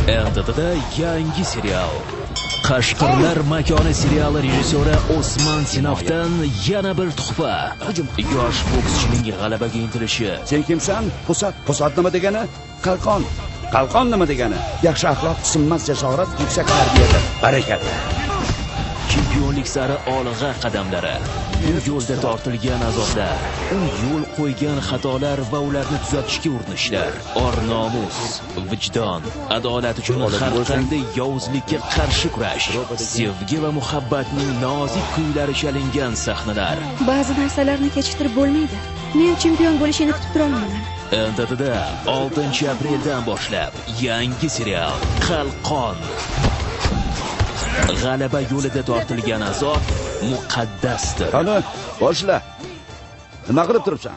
NTVda yangi serial. Qashqirlar makoni seriali rejissyori Osman Sinovdan yana bir tuhfa. Yosh bokschining g'alabaga intilishi. Sen kimsan? Pusat. Pusat nima degani? Qalqon. Qalqon nima degani? Yaxshi axloq, sinmas jasorat, yuksak tarbiyadir. Barakalla. Chempionlik sari olg'a qadamlari. U yo'lda tortilgan azoblar, u yo'l qo'ygan xatolar va ularni tuzatishga urinishlar, or-nomus, vijdon, adolat uchun har qanday yovuzlikka qarshi kurash, sevgi va muhabbatning nozik kuylari chalingan sahnalar. Ba'zi narsalarni kechiktirib bo'lmaydi. Men chempion bo'lishini kutib tura olmayman. NTVda 6-apreldan boshlab yangi serial Qalqon. G'alaba yo'lida tortilgan azob muqaddasdir. Qani, boshla. Nima qilib turibsan?